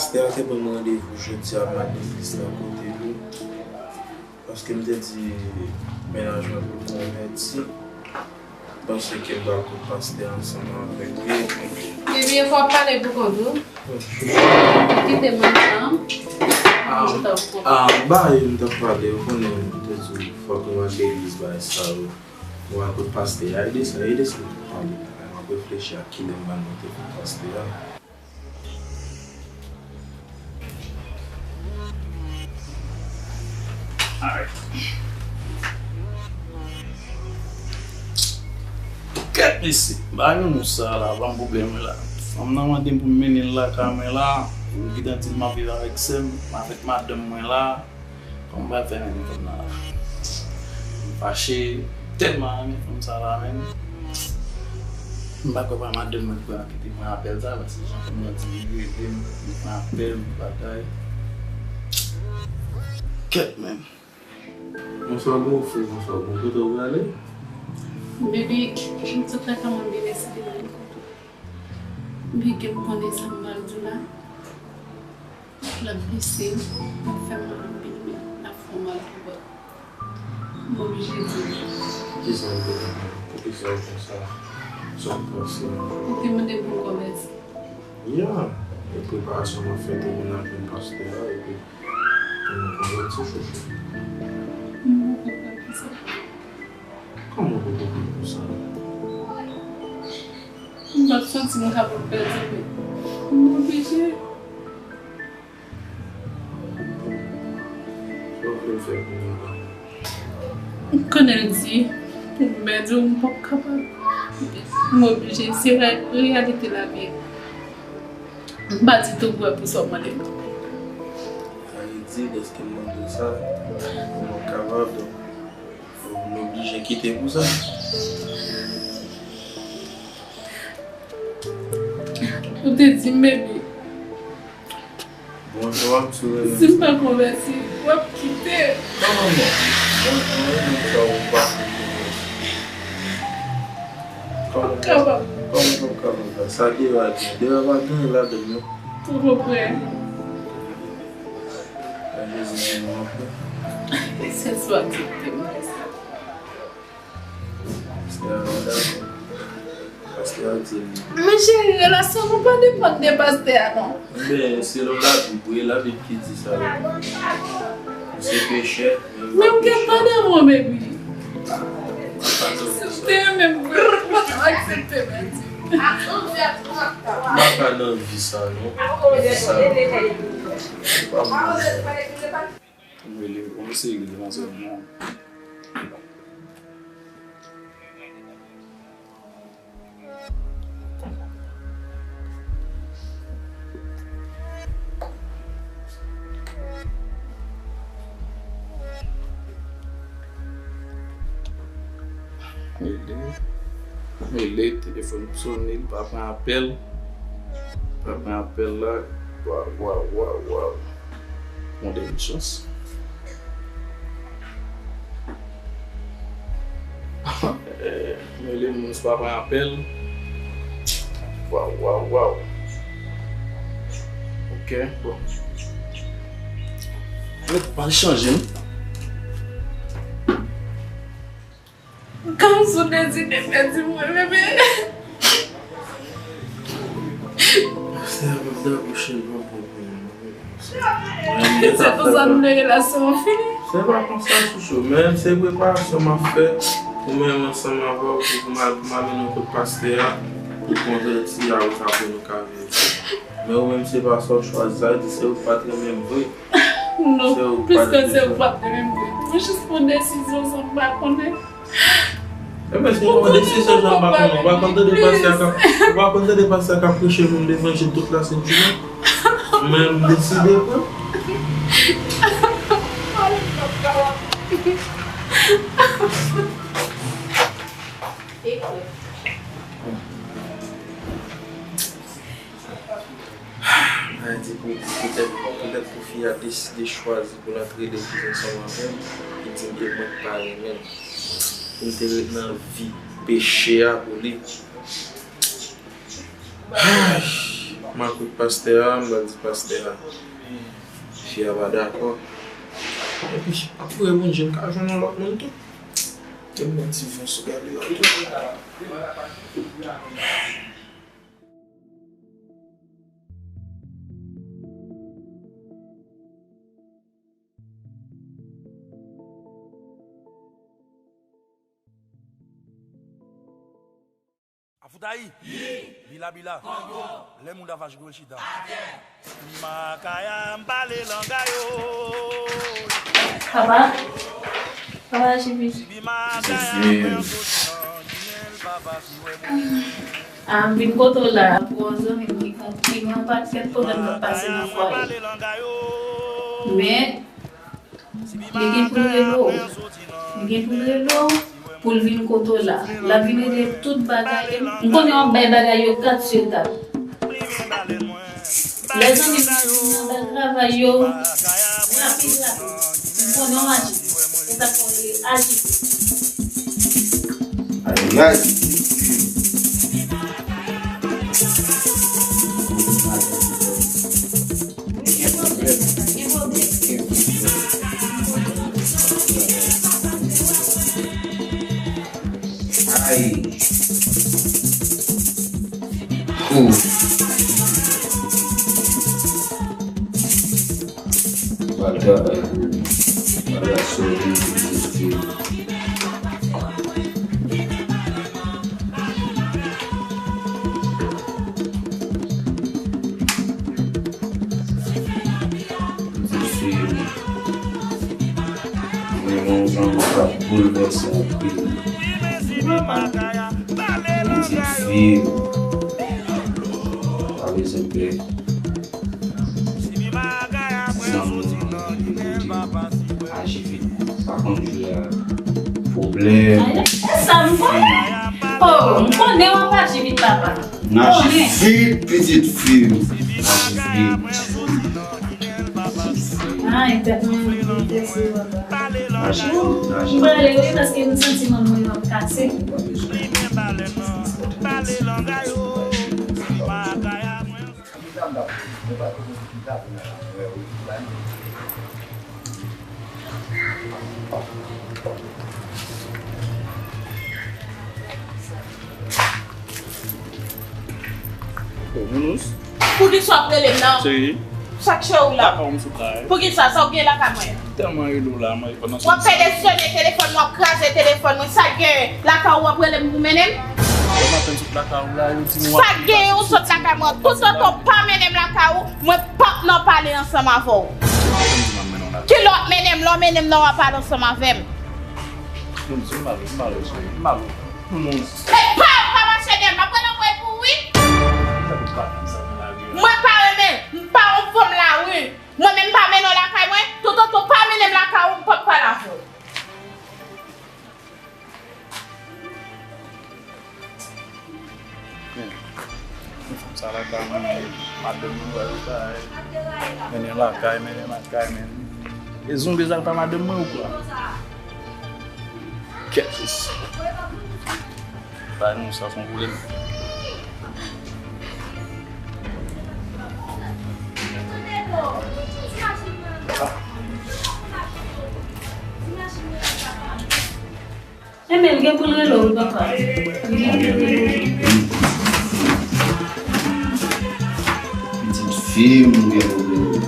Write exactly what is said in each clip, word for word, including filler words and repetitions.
Pastè a te ban m randevou jodi a, m al legliz la kote nou. Paske m te di mennaj mwen pou l konvèti. M panse ke m pral kot pastè a ansanm avèk li. Ebyen, fò w pale pou kont ou. Kite mwen ansanm. Ah, ah, m ba yo, m t ap pale, ou konnen, m te di w, fòk nou al legliz, bagay sa yo. Nou al kot pastè a, e de sa, e de sa m t ap pale. M ap reflechi ak kilè m pral monte kot pastè a. Alright. Kèt mesye, ba yon moun sa la, pa m pwoblèm la. Fanm nan mande m pou m mennen l lakay mwen la, m gentan di l m ap viv avèk sè m, avèk madanm mwen la. Kòman m pral fè menm fanm nan la? M fache, tèlman renmen fanm sa la menm. M pa kwè pa madanm mwen ki pral kite pran apèl sa, paske jan fanm nan di li rele m, li pran apèl, bagay. Kèt menm. Bonswa, bon, frè, bonswa, bon, kote w prale? Baby, m sot lakay mwen, m vin eseye vin kote w. Byen ke m konnen sa m pral di w la, l ap blese m, l ap fè m mal anpil, men l ap fè w mal pou kò w. M oblije di w. Kisa w vle konprann? Poukisa w konsa? Sa w panse? Ou te mande pou m konvèti. Ya, e preparasyon m ap fè pou moun al jwenn pastè a, epi pou nou konvèti, chouchou. M poko prè pou sa. Kòman w poko prè pou sa? M pa t santi m kapab pèdi, men m oblije. Sa w vle m fè kounye a la? M konnen l di pou m pèdi w, m p ap kapab. M oblije, se rè-, reyalite lavi a. M pa ditou prè pou sa w mande m. Sa vle di, dèske m mande w sa, m p ap kapab, donk, m oblije kite pou sa. Ou te di m, baby. Bonjou, m sou rezo. Si m pa konvèti, w ap kite m. Kòman non? Bonjou, m sa ou pa konvèti. Kòman, kòman w p ap kapab fè sa? Dewa gen, dewa pa gen ladan l non. Twò prè. Jezi di nou anfen. Se swa aksepte m fè sa. Pastè a pa dakò. Pastè a di li. Men cheri, relasyon nou pa depann de pastè a non. Men, selon Labib, wi, Labib ki di sa wi. Ou se pechè, men m gentan nan mwen, baby. Si w te renmen m vre, ou pa t ap aksepte m, Edi. M pa ka nan vi sa non. Vi sa. Se pa bon. Mwen rele, mwen eseye rele manzè nan. Rele, rele, telefòn sonnen, li pa pran apèl. Pa pran apèl la. Waw, waw, waw, waw. Bon, dènye chans. Mwen rele moun, pa pran apèl. Waw, waw, waw. Ok, bon. Mwen pa chanje, non. Kòm si w deside pèdi mwen, bebe. Pastè a p ap dabouche l pa bon pou mwen. Se konsa nou vle relasyon an fini. Se pa konsa, chouchou. Men se preparasyon m ap fè pou mwen menm ansanm avè w, pou m al, pou m al mennen w kot pastè a, pou konvèti a, ou sa pou nou ka viv. Men ou menm, se pa sa w chwazi, sa vle di se ou k pa t renmen m vre. Non, piske se ou k pa t renmen m vre. Mwen jis pran desizyon san m pa konnen. Ebyen, si w pran desizyon san m pa konnen, ou pa konn tande pastè a k ap, ou pa konn tande pastè a k ap preche moun levanjil tout la sent jounen? Men m deside pran. Sa vle di pou, poutèt, poutèt pou fi a deside chwazi pou l antre legliz ansanm avè m, li di m e mwen k pa renmen l. Pou m te ret nan vi peche a pou li. Ay! M al kote pastè a, m pral di pastè a fi a pa dakò. Epi, ap priye Bondye, m ka jwenn yon lòt moun tou. Ke m mèt ti ven sou gade yo tou. Afoutayi! Bila bila! Lè moun ta fache kou yo chita. Makaya m pale langa yo. Papa? Papa Jivi. Jivi. Ah, m vin kote w la pou yon zanmi m ki gen yon pakèt pwoblèm k ap pase nan fwaye. Men, li gen pou l rele w. Li gen pou l rele w pou l vin kote w la. L ap vin regle tout bagay. M konnen w ap bay bagay yo kat sou tab. Lèzanmi m nan bèl travay yo. Rapid, rapid. M konnen w aji. E sa k fè w aji. Ayayay. Ay. Kou. Pral travay pou, pral sove, pou sove. Pitit fi m. Mwen gen yon zanmi k ap boulvèse anpil. Pitit fi m. Pa bezwen pè. Zanmi m nan, li kote m. Aji vit. Pa konn jwe a. Pwoblèm. E sa m konnen. Oh, m konnen w ap aji vit, papa. N aji vit, pitit fi m. N aji vit. Ay, tèt mwen, mwen blese, papa. N aji vit, n aji vit. M prale, wi, paske m santi manman yo ap kase. Mounous. Poukisa w ap rele m nan? Cheri. Sa k cheri w la? Lakay w m sot la, wi. Poukisa? Sa w gen lakay mwen? Tèlman rele w la, mwen reponn nan. W ap fè dezyone telefòn, w ap kraze telefòn mwen. Sa k gen lakay w, w ap rele m pou mennen m? Mwen apèn sot lakay w la, yo di m w ap. Sa k gen, ou sot lakay mwen? Toutotan w pa mennen m lakay ou, mwen p ap nan pale ansanm avè w. Kilè w ap mennen m? Lè w mennen m nan, w ap pale ansanm avè m. Moun di m malo, m malo, cheri, m malo. Moun. E pa, pa mache dèyè m, m ap rele anmwey pou ou wi. Mwen pa renmen, m pa yon fanm lari. Mwen menm pa mennen w lakay mwen, toutotan w pa mennen m lakay ou, m p ap pale avè w. Men, men fanm sa lakay mwen, madanm mwen wè l kay. Mennen lakay, mennen lakay, men. E zonbi sa l pa madanm mwen ou kwa? Kèt isi. Bay nou sa, se yon pwoblèm. Enben, l gen pou l rele w, wi, papa. Li gen pou l rele w. Pitit fi m, m gen pou l rele w.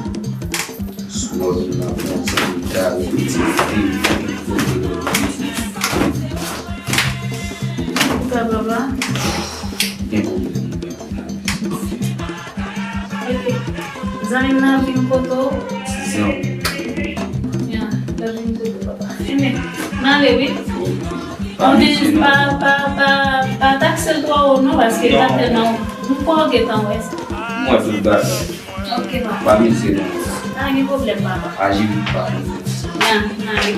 Sou lòt moun ap pran sa m ta rele pitit fi m. Ou fè papa? Gen pwoblèm, gen pwoblèm. Ok. Zanmi m nan vin kote w. Zanmi. Ya, l ap vin kote w, papa. Enben, m ale, wi. Ok. Pa, pa, pa, pa, pa takse l twò wo, non, paske l ap fè nan. M kwè w gentan wè sa. M wè tout bagay. Ok, papa. Pa mize non. Pa gen pwoblèm, papa. Aji vit, pa mize. Nan, nan, wi.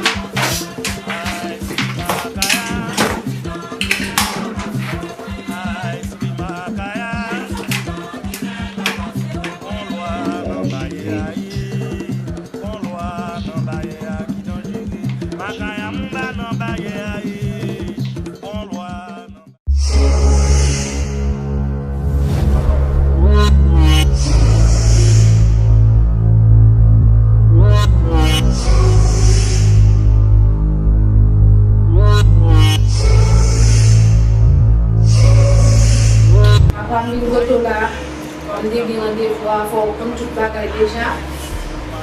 Bagay deja,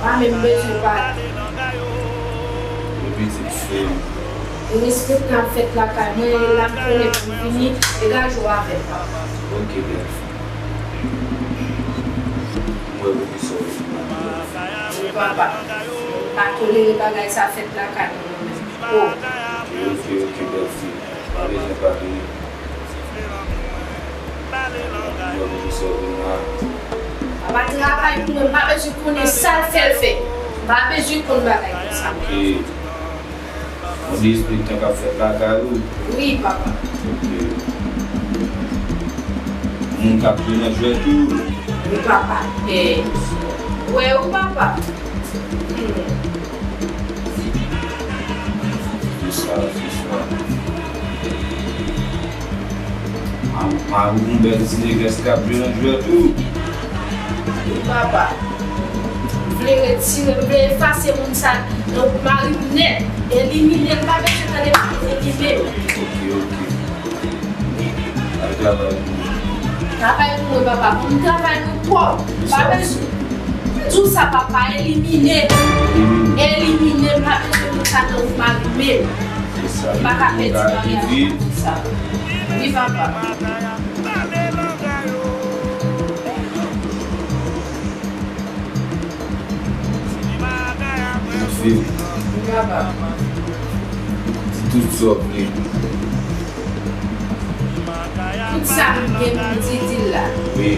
pa menm bezwen pale. Wi, pitit, se. Respè k ap fèt lakay mwen, e la m konnen pou m vini, degaje w avè m, papa. Ok, bèl fi. Mwen, wi, sa w vin la. Wi, papa. Pa tolere bagay sa fèt lakay mwen, non. Oh. Ok, ok, ok, bèl fi. Pa bezwen padone. Papa, travay pou mwen, m pa bezwen konnen sa l fè l fè. M pa bezwen konn bagay konsa. Ok. Yon derespektan k ap fèt lakay ou? Wi, papa. Ok. Moun k ap jwe nan jwèt ou? Wi, papa. Eh. Wè ou, papa. Hmm. Se sa, se sa. Ma-, mari w yon bèl ti negès k ap jwe nan jwèt ou. Wi, papa. M vle retire, m vle efase moun sa nan wout mari m nèt. Elimine l, m pa bezwen tande pale de li menm. Ok, ok. Al travay pou mwen. Travay pou mwen, papa. Bon, m travay pou twòp. Pa bezwen. M di w sa, papa. Elimine. Elimine. Elimine. M pa bezwen moun sa nan wout mari m menm. Se sa. M pa ka pèdi maryaj pou sa. Wi, papa. Pitit fi m. Wi, papa. Di tout sa w vle. Tout sa m gen pou m di, di l la. Wi.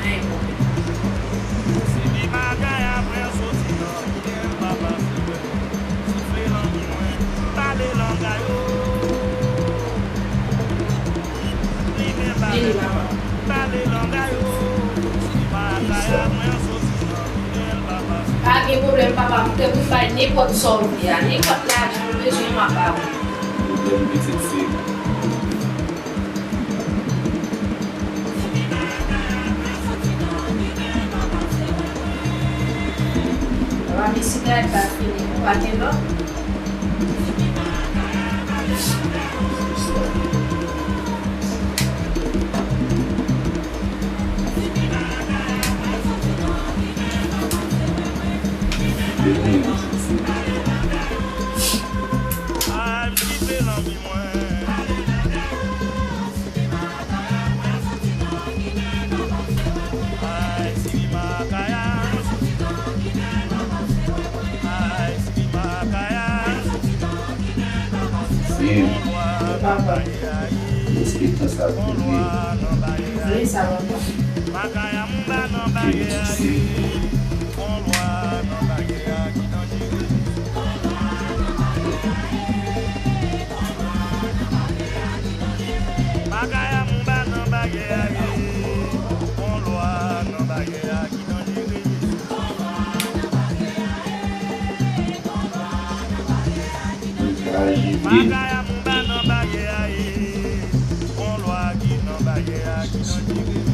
Ay, bon. Vini, papa. Pa gen pwoblèm, papa. M prè pou bay nenpòt sa w vle a. Nenpòt lajan w bezwen, m ap ba ou. Pwoblèm pitit fi. Papa, men sigarèt la fini, ou pa gen lòt? Wi, papa. Respè tan sa pou mwen. Vle sa, papa. Ke pitit fi. Bagay a m ba nan baryè a ye. Gon lwa nan baryè a ki danjere. Bagay a m ba nan baryè a ye. Gon lwa ki nan baryè a ki danjere.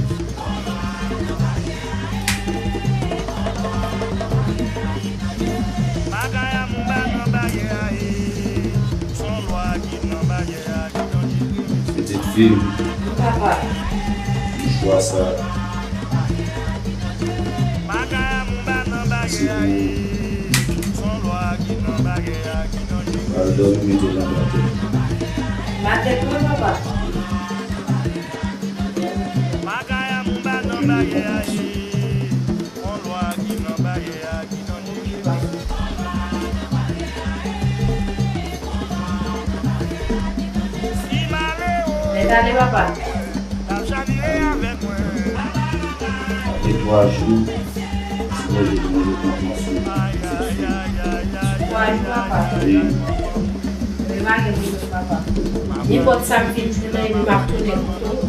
Bagay a m ba nan baryè a ye. Son lwa ki nan baryè a ki danjere. Pitit fi m. Papa. Chwa sa. Bagay a m ba nan baryè a ye. Son lwa ki nan baryè a ki danjere. Al dòmi mete nan batèl. Batèl mwen, papa. Bagay a m ba nan baryè a ye. Gon lwa ki nan baryè a ki danjere. Si m ale o. Mèt ale, papa. L ap chavire avèk mwen. Apre twa jou, sipoze pou mwen rekonpanse pitit fi. Twa jou, papa. Wi. Mwen pa gen pwoblèm, papa. Nenpòt sa m fin jwenn nan, epi m ap tounen kote w pou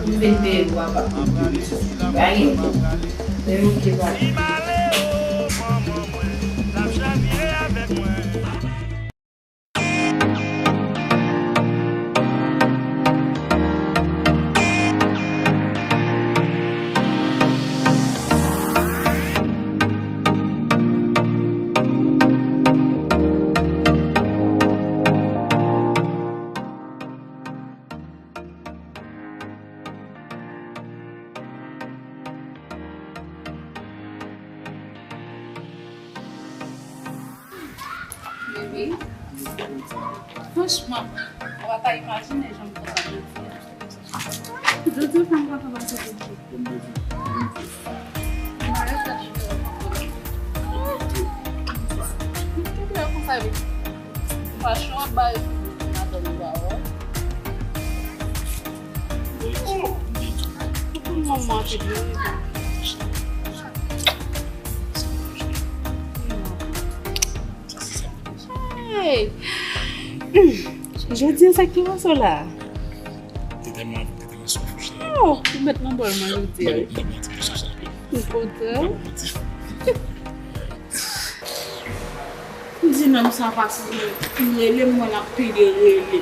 m vin peye w, papa. Pa gen pwoblèm. Men ok, papa. Wi. Franchman, ou pa ta imajine jan m kontan jodi a. Jodi a, fè m kontan pase tout jou. Mwen rete nan nimewo kontan. Mwen te klè konsa, wi. Fason w ap bare figi madanm ou a, wi. Pou mwen, mwen te byen. Hey! Hmm. Jodi a, sa k te pase w la? Te tèlman, te tèlman swaf, cheri. Oh, ou mèt nan bòl mwen jodi a, wi. Ba, ba, ba, ba, ba, ba, ba. M kontan. M di nonm sa pase, m rele m, mwen ap pede rele.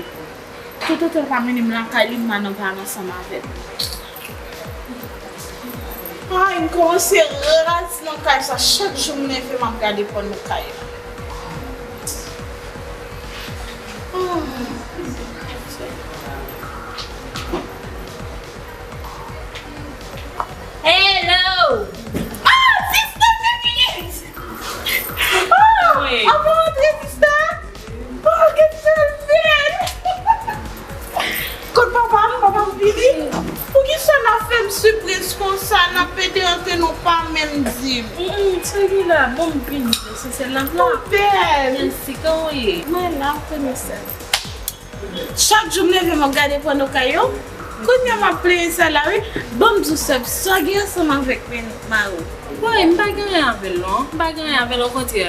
Tototo pa mennen m lakay li, m pa nan pale ansanm avè l. Ay, m kòmanse razi nan kay sa. Chak jou m leve, m ap gade pòno kay la. Ah. Hello! Ah, sista, fè minit! Oh, wi. Avan antre, sista! Oh, gen sèl bèl! Kot papa m, papa m vini? Poukisa n ap fè m sipriz konsa? N ap pede antre, nou pa menm di m. Mm, mm, sa ki la? Bon, m vini, se sèl la. Oh, bèl! Mèsi, kòman w ye? Mwen la, m konnen sèl. Chak jou m leve, m ap gade pòno kay yo. Kounye a m ap plenyen sa la, wi. Ban m di w, sè m, sa w gen ansanm avèk men mari w? Woy, m pa gen anyen avè l, non. M pa gen anyen avè l, okontrè.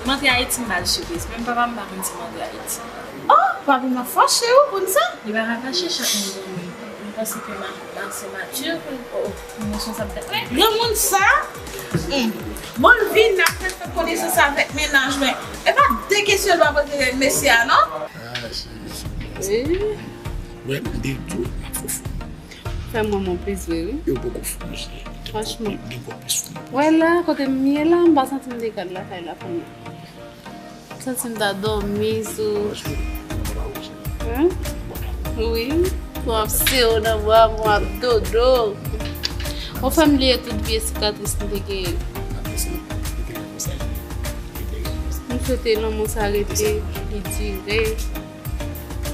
M antre Ayiti, m ba l sipriz. Menm papa m pa konn si m antre Ayiti. Oh, papi m ap fache, wi, konn sa? Li pa ka fache, chak moun gen moun. M panse ke m a-, m ase mati pou, oh, oh, emosyon sa ap dèpre. Granmoun sa, hmm. Bon, l vin, n ap fè, fè konesans avèk mennaj mwen. E pa de kesyon l pa poze mesye a, non? Ah, cheri. Wi. Wè, m te di w, m ap fè w fou. Fè mwen, mwen plis vre, wi. Yo poko fou, mesye. Franchman. Gen kò plis fou. Wè la, kote m ye la, m pa santi m te ka lakay la kounye a. M santi m ta dòmi sou. Franchman, mwen pa wè w, cheri. Hein? Wi. Pou ap sere w nan bra, pou ap dodo. Ou fè m bliye tout vye sikatris m te genyen. M swete lanmou sa rete, li dire.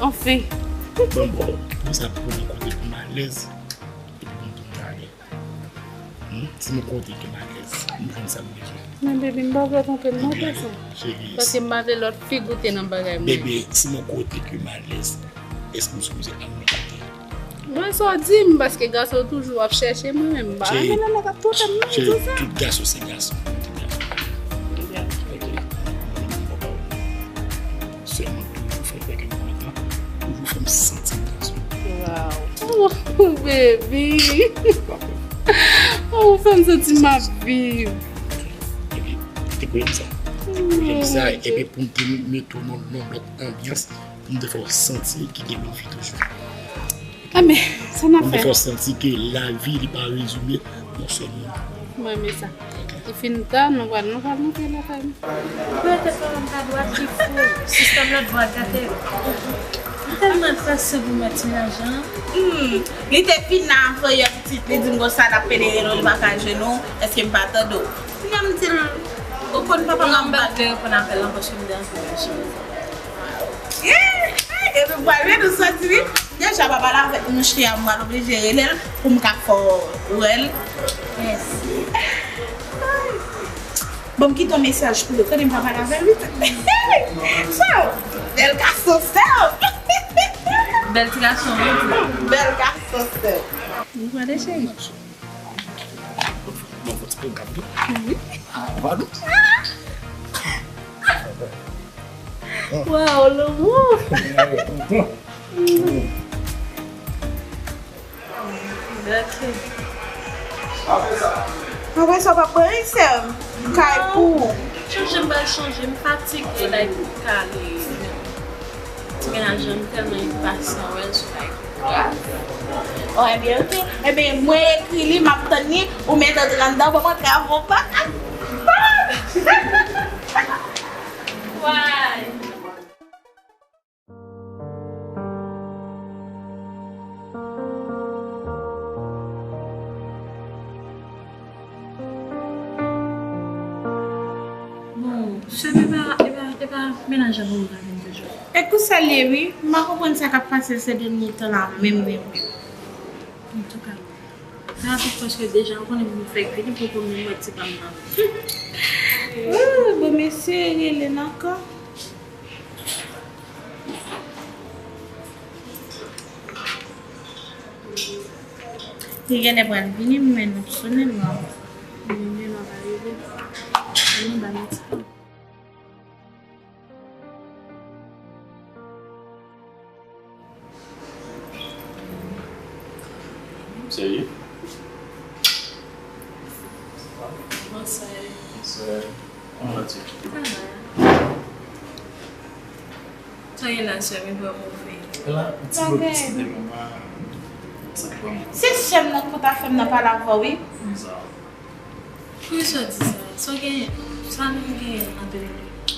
Anfen. Bon, bon, konsa pou mwen kote pou m alèz, epi pou m tou pale. Hmm? Si mwen kote ke m alèz, m jwenn sa m bezwen. Men baby, m pa vle twonpe m non, gason. Cheri. Paske m pa vle lòt fi goute nan bagay mwen. Bebe, si mwen kote ke m alèz, èske m sipoze al nan kote? Mwen sa w di m, paske gason toujou ap chèche mwen, men m pa renmen lè nèg ap twonpe m non, di sa. Tout gason se gason. Tout gason. Ok. Sèlman toujou fè m fè kè m kontan, toujou fè m santi m gason. Wow. Oh, baby. Ou fè m santi m ap viv. Epi, te konnen sa. Te konnen sa, epi pou m te mete w nan yon lòt anbyans, pou m te fè w santi ke gen yon vi toujou. Anben, sa n ap fè? Pou m te fè w santi ke lavi, li pa rezime nan yon sèl moun. Mwen renmen sa. Li fin ta, nou pral, nou pral monte lakay nou. Mwen te fè yon ta dwat ki fou. Sistèm lòt bò a gate. M tèlman trase pou mèt ti lajan. Hmm. Li te fin nan avan yè pitit, li di m konsa n ap pede rele w, li pa ka jwenn ou. Èske m pa tande w? Kounye a m di l, ou konn papa m ap bat. Non, m pa vle reponn apèl lan paske m te anvi manje. Yeah! Epi m pral jwenn ou soti wi. Deja pa pale avèk mouche a, m pral oblije rele l pou m ka fè w wè l. Yes. Bon, m kite yon mesaj pou yo. Tande m pa pale avè l wi. So, bèl gason sè. Bèl ti gason wi. Bèl gason sè. Ou pale cheri? Bon, fò ti pran kap tou. Wi. Ah, pardon. Waw, lanmou. Ok. Apre sa, w p ap pran anyen, sè m. M kay pou ou. Chanje, m pral chanje. M fatige, like, kale. Ti mennaj lan, m tèlman enpasyan wè l sou kay. Oh, ebyen, ok. Ebyen, mwen ekri li, m ap tann li, ou mèt antre anndan, ban mwen travay pa. Why? Bon, se pa, e pa Mennaj la poko ka vin toujou. E konsa l ye wi, m pa konprann sa k ap pase se dènye tan la menm, menm, menm. Antouka, rapid paske deja ou konnen pou m fè gri li poko menm wè ti pa m nan. Oh, bon mesye rele l ankò. Li genlè pral vini, men n ap sonnen l la. Men li pa rive. Ann ba m yon ti tan. Serye? Bonswa. Bonswa. Kòman w ye? Sa va? Sa gen la, sè m, e pa move. La, ti bo, ti de mama. Sa k pran? Se sè m nan k konn ta fè m nan pale avè w, wi. Kòman sa? Poukisa w di sa? Sa w genyen? Sa nou genyen ant nou de?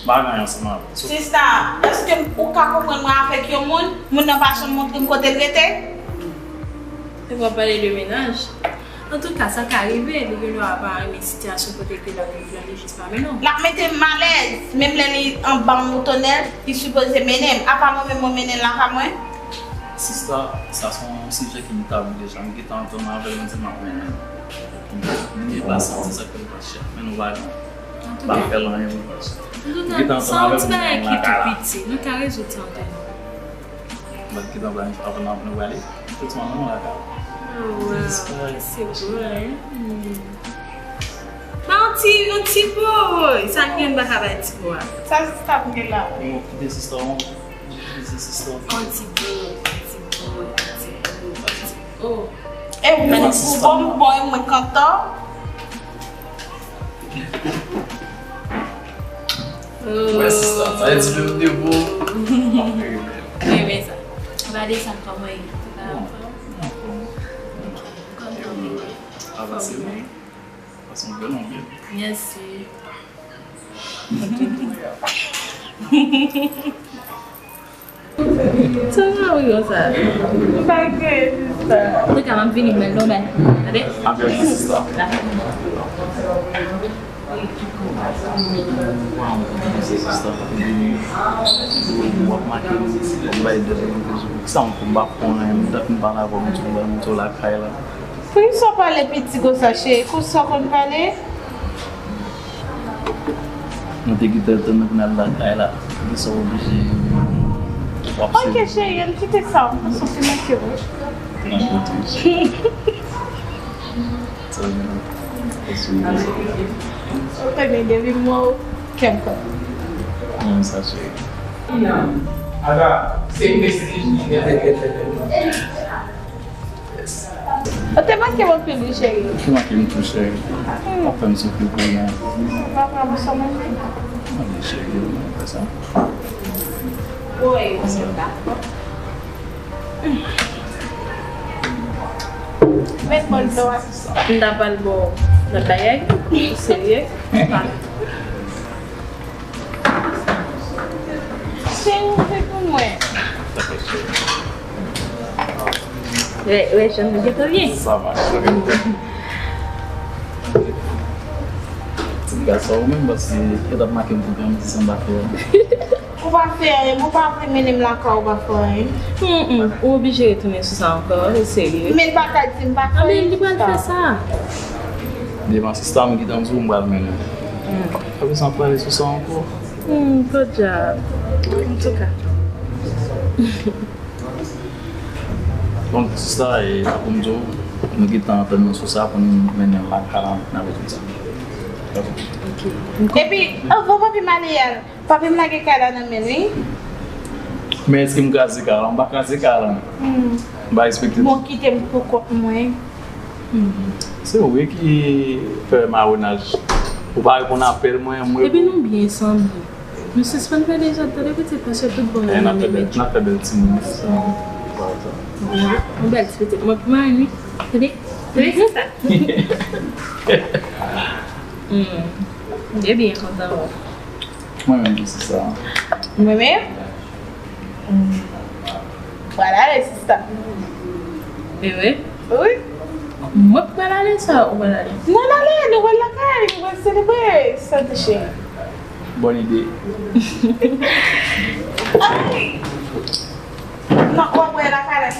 Bagay ansanm avè w. Sista, èske ou ka konprann mwen avèk yon moun? Moun nan pa janm montre m kote l rete? Se w ap pale de mennaj? Antouka, sa ka rive, li gen dwa pa renmen sitiyasyon kote l te la, li jis pa mennen w. L ap mete m alèz, menm lè li anba yon tonèl, li sipoze mennen m. Apa mwen menm mwen mennen l lakay mwen? Sista, sa se yon sijè ki m tabou deja. M gentan antann avè l, m di m ap mennen l. M gen pasyans, se sa k fè m pa chè. Men nou pa gen. M pa fè l anyen pou l pa chè. M gentan antann avè l, m di m ap mennen l lakay la. Nou ka rezoud sa ant nou. Mwen ki t ap la, avan nou, nou prale. Tout moun nan lakay. Oh, wow. Disparet. Se bon, hein? Hmm. Ba yon ti, yon ti boy. Sa k gen baka bay ti boy a? Sa sista pou gen la? Bon, kite sista, bon. Kite sista. Yon ti boy, yon ti boy, yon ti boy, yon ti boy. Oh. E ou, ou bon, bon, e mwen kantan. Wè, sista, sa e di menm depo. M ap rive. Mwen renmen sa. Gade sa, kòman ye? Sa va? Bon, bon. Kòman ye? Avanse, non? Pase yon bèl anbyans. Mèsi. Sa va wi konsa. M pa kreye sista. Antouka, m ap vini, m al nan bay. Tande? Apre sista. La. Sista, vini. W ap make m, w ap bay de. Sa m konn pa konn, m tap m pale avè w, m tou la, m tou lakay la. Poukisa w pale piti konsa, cheri? Konsa w konn pale? Mwen te kite l tann pou n al lakay la. Poukisa w oblije w ap sere? Ok, cheri, ann kite sa. Mwen santi manke w. Nan kote, cheri. Sa vin. Ou konnen depi m wè w, kè m kontan. Mwen sa, cheri. Aga, se prestij li. Ou te manke m anpil wi, cheri. Ou te manke m tou, cheri. W ap fè m soufri pou mwen. Papa, m sou manje. Manje, cheri, ou fè sa. Woy, m dakò. Met bòl dlo a. M ta pral ba w lòt bagay. Ou serye? Cheri, se pou mwen. Wè, wè, jan nou gentan byen. Sa va, sa va. Ti piga sa ou menm, paske yo t ap make m pou granmesi san m pa fè anyen. Ou pa fè anyen, ou pa vle mennen m lakay ou, ou pa fè anyen. Mm, mm, ou oblije retounen sou sa ankò, ou serye? Men l pa ka di m pa fè anyen. Anben, li pral fè sa. Devan sista m ki t ap di w m pral mennen l. Mm. Pa bezwen pale sou sa ankò. Hmm, podyab. Antouka. Donk, sista, e, tankou m di w, nou gentan antann nou sou sa pou n mennen l lakay la, n ap rezoud sa. Ok. Epi, anvan papi m ale a, papi m lage kay la nan men l, wi. Men èske m kraze kay la? M pa kraze kay la. Hmm. M pa respekte l. Bon, kite m pou kont mwen. Hmm. Se ou wi ki fè mawonaj. Ou pa reponn apèl mwen, mwen. Epi nou byen sanble. Nou sispann fè dezòd, tande pitit, paske tout bon yo nan men mèt yo. N ap fè bèl timoun. Yon bèl ti pitit. Mwen pou mari, wi. Tande? Tande sa? Hmm. M te byen kontan wè w. Mwen menm tou, sista. Mwen menm? Hmm. Pral ale, sista. E vre? Wi. Mwen pral ale sa, ou pral ale? N al ale, nou pral lakay, nou pral selebre, sante cheri. Bòn ide. Ok. Non, w ap wè la kalès.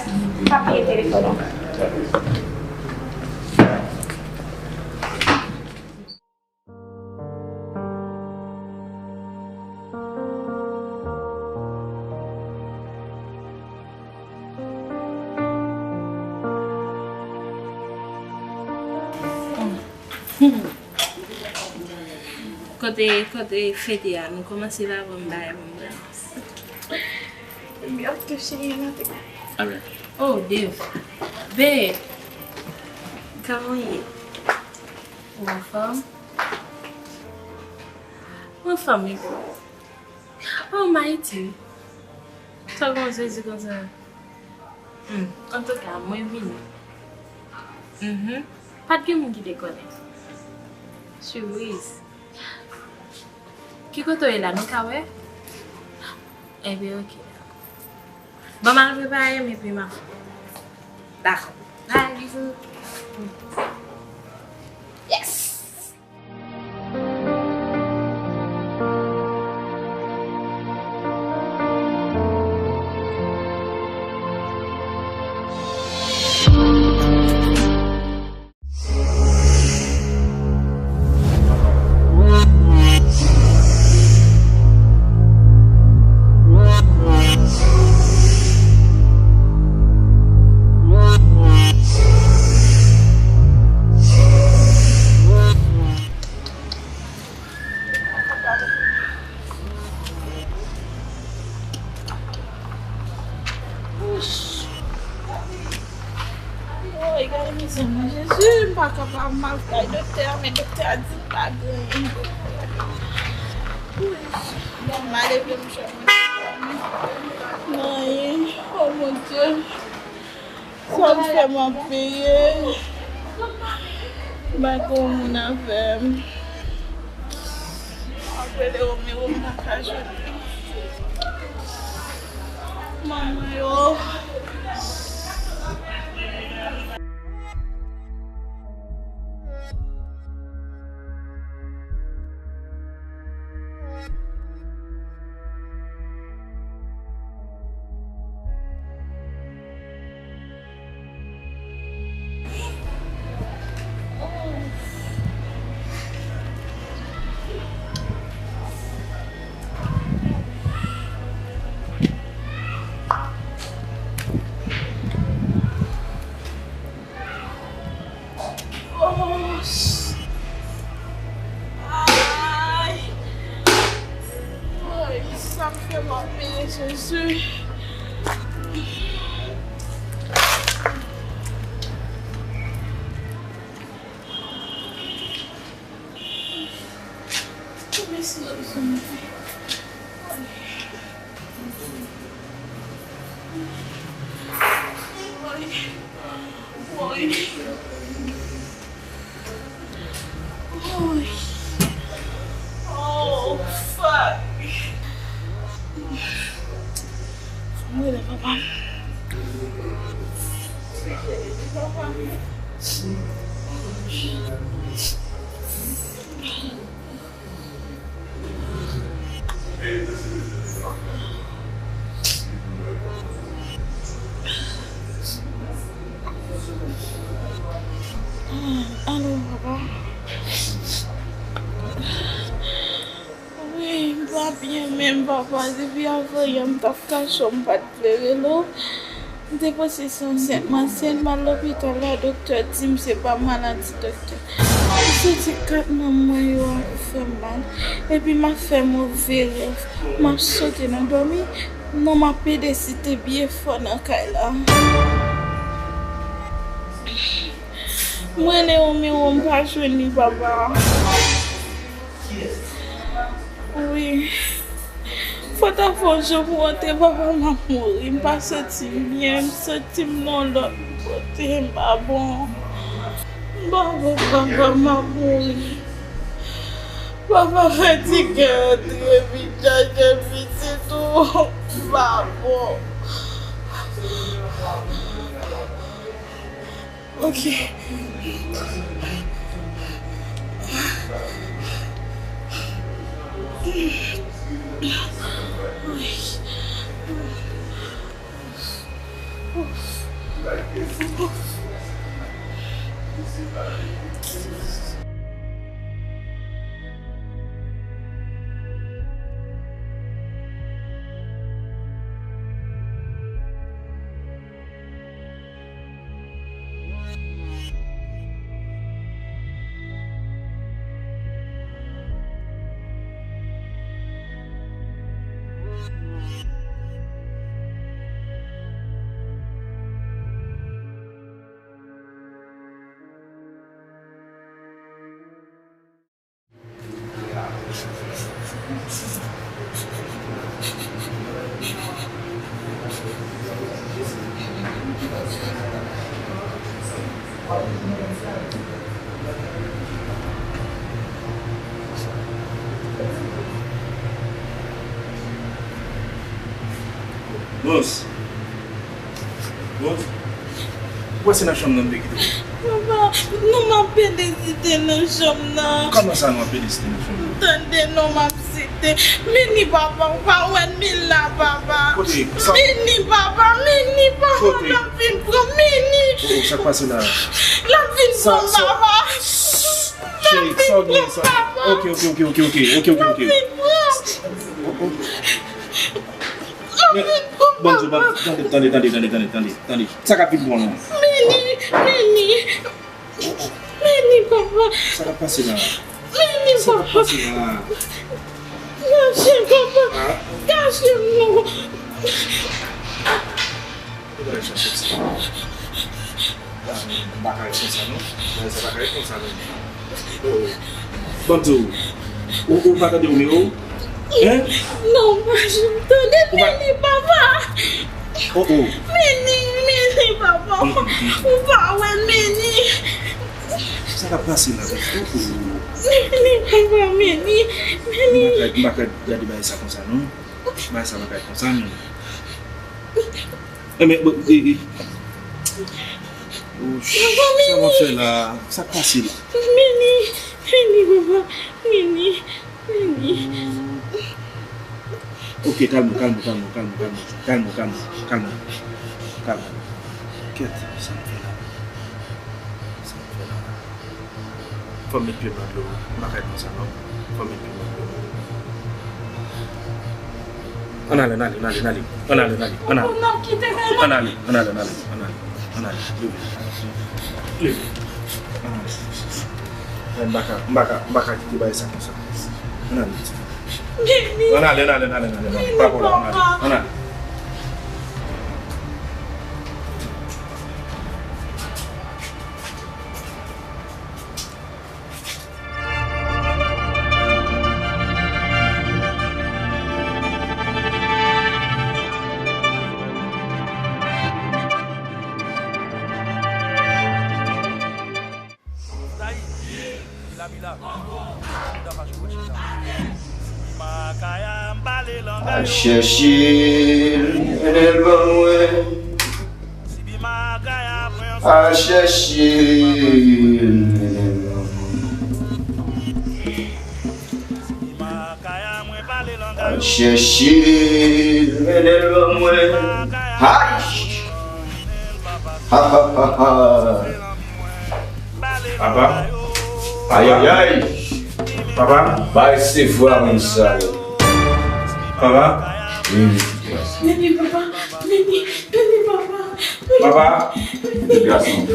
Pa bliye telefòn ou. Kote, kote fete a, nou kòmanse la, ban m bay, ban m bay. Ebyen, ok, cheri, antre. Alright. Oh, Dave. Babe. Kòman w ye? Ou anfòm? Ou anfòm, wi. Oh, Mighty. Sa w konn sezi konsa? Hmm, antouka, mwen vini. Mhm. Pa t gen moun ki te konnen. Sipriz. Ki kote w ye la, nou ka wè? Ebyen, ok, dakò. Ban m al prepare m epi m ap. Dakò. Bye, bizou. Yes! Woy, gade mizè mwen, Jezi, m pa kapab, m al kay doktè a, men doktè a di m pa gen anyen. Woy, m ale vle m jwenn mwen. Nan anyen, oh mon Dieu. Sa m fè m ap peye. M pa gen moun avè m. M ap rele Romero, m pa ka jwenn li. Manman yo. Oh, ay. Ay, sa m fè m ap peye, Jezi. Mèsi, Jezi. Woy. Woy. Woy. Oh, fuck. Fò m rele papa m. Papa m. Alo, papa. Wi, m pa byen menm, papa. Depi avanyè, m t ap kache w, m pa t vle rele w. M te panse se ansent m ansent, m al lopital la, doktè di m se pa maladi, doktè. M santi kat manm mwen yo ap fè m mal, epi m ap fè move rèv. M ap sote nan dòmi, non m ap pede site byen fò nan kay la. M rele Romero, m pa jwenn li, papa. Wi. Fò ta fè yon jan pou antre, papa, m ap mouri. M pa santi m byen, m santi m nan yon lòt kote, m pa bon. M pa bon, papa, m ap mouri. Papa, fè ti kè antre, vin chache pitit ou. M pa bon. Ok. Bòs. Bòs. Ou kwè se nan chanm nan m te kite w? Papa, non, m ap pede site nan chanm nan. Kòman sa nou ap pede site nan chanm nan? Tande non, m ap site. Vini, papa, ou pa wè Mila, papa. Kote? Sa? Vini, papa, vini, papa. Kote? L ap vin pran m, vini. Oh, oh, sa k pase la? L ap vin pran m, papa. Cheri, sa w gen sa? Ok, ok, ok, ok, ok, ok, ok, ok. L ap vin pran m. Oh, oh. L ap vin pran m, papa. Bon, tande, tande, tande. Sa k ap vin pran w lan? Vini, vini. Vini, papa. Sa k ap pase la? Vini, papa. Sa k ap pase la? Kache, papa. Kache m non. Ou pa al chache sa. M pa ka ret konsa non. Bagay sa pa ka ret konsa non. Oh, oh. Ban m di w. Ou, ou pa tande Romeo? Hein? Non, m pa janm tande. Ou pa... Vini, papa. Oh, oh. Vini, vini, papa. Mm, mm, mm. Ou pa wè, vini. Sa k ap pase la? Oh, oh. Vini, papa, vini. Vini. M pa ka, m pa ka gade bagay sa konsa non. Bagay sa pa ka ret konsa non. Enben, bon, e, e. Papa, sa w ap fè la? Sa k pase la? Vini, vini, papa, vini, vini. Ok, kalme w, kalme w, kalme w. Kalme w, kalme w, kalme w. Kalme w. Kèt, sa m fè la? Sa m fè la? Fò m met pye m nan dlo. M pa ka ret konsa non. Fò m met pye m nan dlo. Ann ale, ann ale, ann ale, ann ale. Ann ale, ann ale, ann ale. Ou nan kite kay la. Ann ale, ann ale, ann ale, ann ale, ann ale. Leve. Leve. Ann ale. M pa ka, m pa ka, m pa ka kite bagay sa konsa. Ann ale, pitit. Vini. Ann ale, ann ale, ann ale, ann ale, ann ale. Pa pran la, ann ale. Ann ale. Al chèche l, mennen l ban mwen. Al chèche l, mennen l ban mwen. Al chèche l, mennen l ban mwen. Hay! Ha, ha, ha, ha. Papa. Ayayay. Papa. Bay se vwa moun sa yo. Papa. Vini, papa. Vini, vini, papa. Papa. Pitit gason.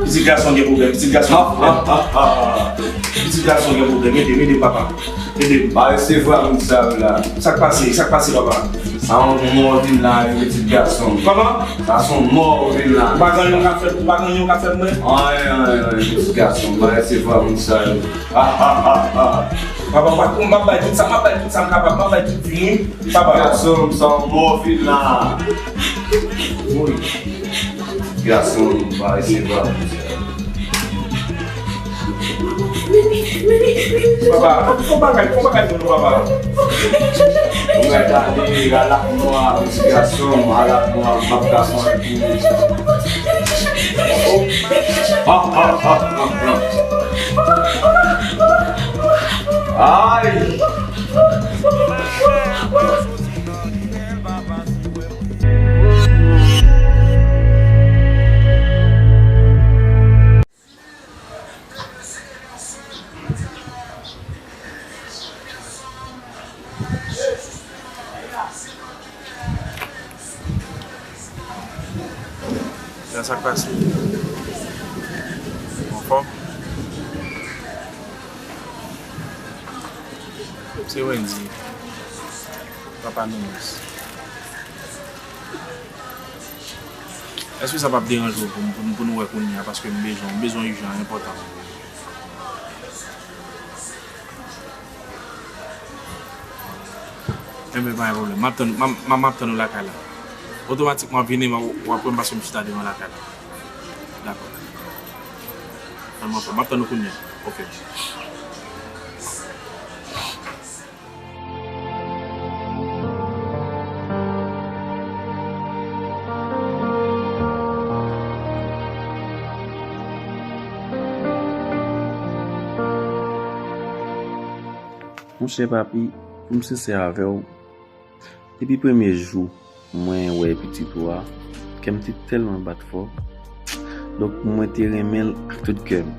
Pitit gason gen pwoblèm. Pitit gason gen pwoblèm. Ha, ha, ha, ha. Pitit gason gen pwoblèm. Ede m, ede m, papa. Ede m. Bay se vwa moun sa yo la. Sa k pase? Sa k pase, papa? Sa yon mò vin la, wi, pitit gason. Kòman? Sa se yon mò vin la. Ou pa gen anyen w ka fè, ou pa gen anyen w ka fè mwen? Anyen, anyen, anyen, pitit gason. Bay se vwa moun sa yo. Ha, ha, ha, ha. Papa, m ap, m ap bay tout sa, m ap bay tout sa m kapab, m ap bay tout vi m, wi. Papa. Gason, m sa yon mò vin la. Wi. Gason, m pa resevwa. Papa, fon bagay, fon bagay pou nou, papa. Mwen gade, al ak mwa, ti gason, al ak mwa, m ap gason ak ou. Ha, ha, ha, ha, ha. Ay! Sa, sa k pase? Anfòm? Se Wendy, papa Noumous. Èske sa p ap deranje w pou, pou, pou nou wè kounye a? Paske m bezwen, m bezwen ijan, enpòtan. Enben, pa gen pwoblèm. M ap tann, m ap, m ap, m ap tann ou lakay la. Otomatikman, w ap vini, w ap, w ap wè m paske m chita devan lakay la. Dakò. Ann, m ap, m ap tann ou kounye a. Oke. Monchè papi, pou m sensè avè w, depi premye jou mwen wè pitit ou a, kè m te tèlman bat fò. Donk, mwen te renmen l ak tout kè m.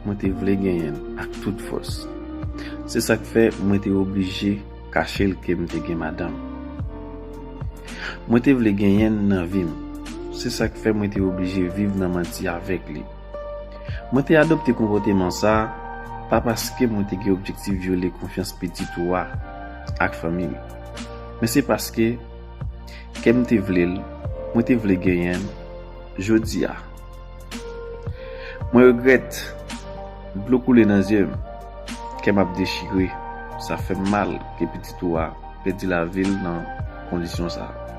Mwen te vle genyen l ak tout fòs. Se sa k fè mwen te oblije kache l ke m te gen madanm. Mwen te vle genyen l nan vi m. Se sa k fè mwen te oblije viv nan manti avèk li. Mwen te adopte konpòteman sa a, pa paske mwen te gen objektif vyole konfyans pitit ou a ak fanmi l, men se paske kè m te vle l, mwen te vle genyen l. Jodi a, mwen regrèt, dlo koule nan zye m, kè m ap dechire, sa fè m mal ke pitit ou a pèdi lavi l nan kondisyon sa a.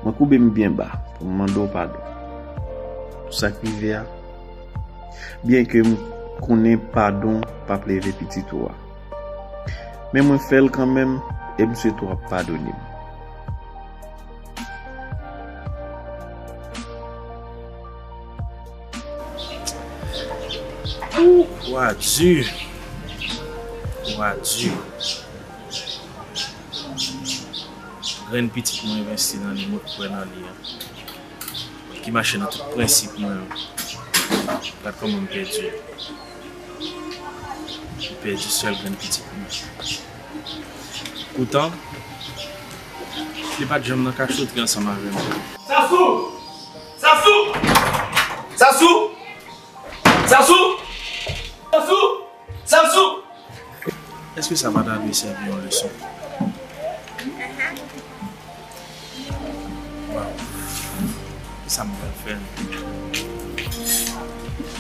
Mwen koube m byen ba pou m mande w padon pou sa k rive a, byenke m konnen padon p ap leve pitit ou a. Men mwen fè l kanmenm e m swete w ap padone m. Ou, wa di. Wa di. Grenn pitit mwen envesti nan li, mwen kwè nan li an. Ki mache nan tout prensip mwen yo. Gad kòman m pèdi. M pèdi sèl grenn pitit mwen. Poutan, li pa t janm nan kachote ansanm avè m. Sasou! Sasou! Sasou! Sasou! Sasou! Sasou! Èske sa pa ta dwe sèvi yon leson? Waw. Kisa m pral fè?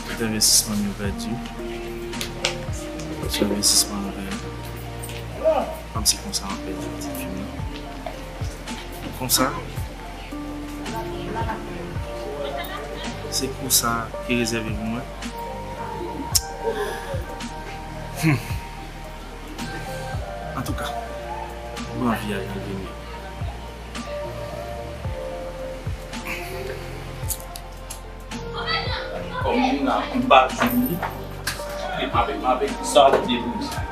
Tout envestisman m yo pèdi. Tout envestisman m yo pèdi. Kòmsi konsa m ap pèdi pitit fi m nan. Konsa, se kou sa ki rezève pou mwen. Hmm. Antouka, m anvi al vini. Kòm moun la, m pa jwenn li, e m avèk, m avèk sa li te pou di.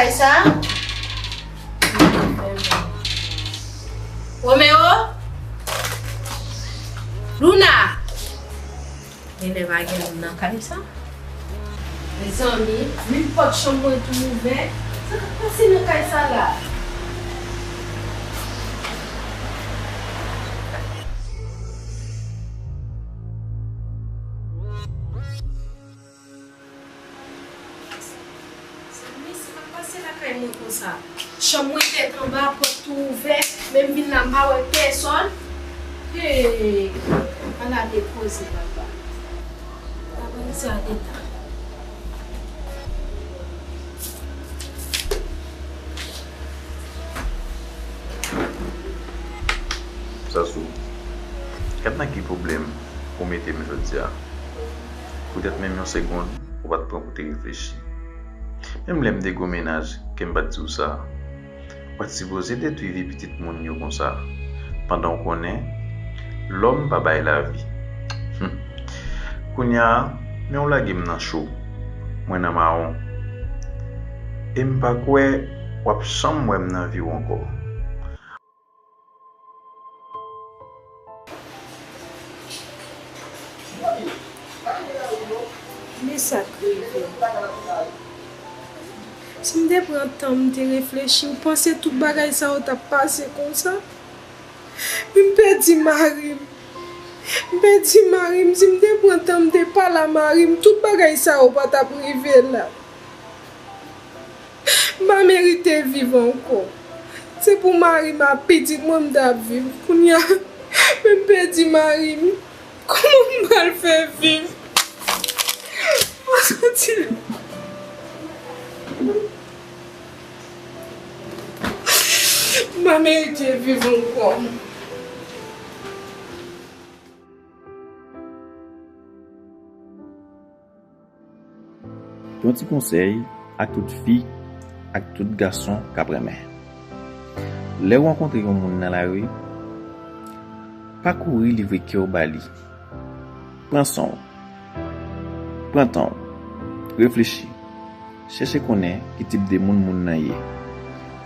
Kay sa? Romeo? Luna? Genlè pa gen moun nan kay sa. Mezanmi, menm pòt chanm mwen tou ouvè. Sa k ap pase nan kay sa la? Zanmi, sa k ap pase lakay mwen konsa? Chanm mwen tèt anba, pòt tou ouvè, men m vin la, m pa wè pèsòn. Hey, ala de koze, papa. Papa, sa gentan. Sasou, gad nan ki pwoblèm ou mete m jodi a. Poutèt menm yon segonn, ou pa t pran pou te reflechi. Menm lè m te gwo mennaj, ke m pa t di w sa. Ou pa t sipoze detwi vi pitit moun yo konsa, pandan w konnen lòm pa bay lavi. Hum. Kounye a, men w lage m nan cho, mwen nan mawon. E m pa kwè w ap janm wè m nan vi w ankò. Men sa k rive m. Si m te pran tan m te reflechi, ou panse tout bagay sa yo t ap pase konsa? Men m pèdi mari m. M pèdi mari m. Si m te pran tan m te pale a mari m, tout bagay sa yo pa t ap rive la. M pa merite viv ankò. Se pou mari m ak pitit mwen m t ap viv. Kounye a, men m pèdi mari m. Kòman m pral fè viv? Mwen santi m pa merite viv ankò. Yon ti konsèy ak tout fi, ak tout gason k ap renmen. Lè w rankontre yon moun nan lari, pa kouri livre kè w ba li. Pran san w. Pran tan w. Reflechi. Chèche konnen ki tip de moun moun nan ye.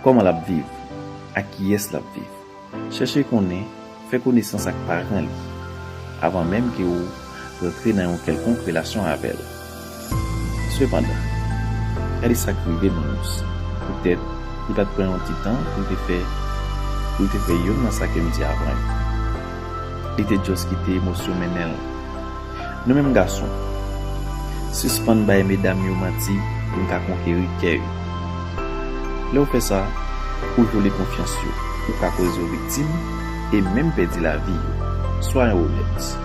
Kòman l ap viv? Ak kiyès l ap viv? Chèche konnen, fè konesans ak paran li, avan menm ke w rantre nan yon kèlkonk relasyon avè l. Sepandan, gade sa k rive Manous. Poutèt li pa t pran yon ti tan pou l te fè, pou l te fè youn nan sa ke m di avan yo. Li te just kite emosyon mennen l. Nou menm gason, sispann bay medam yo manti pou n ka konkeri kè yo. Lè w fè sa, ou vyole konfyans yo, ou ka koz yo viktim e menm pèdi lavi yo. Swayan onèt.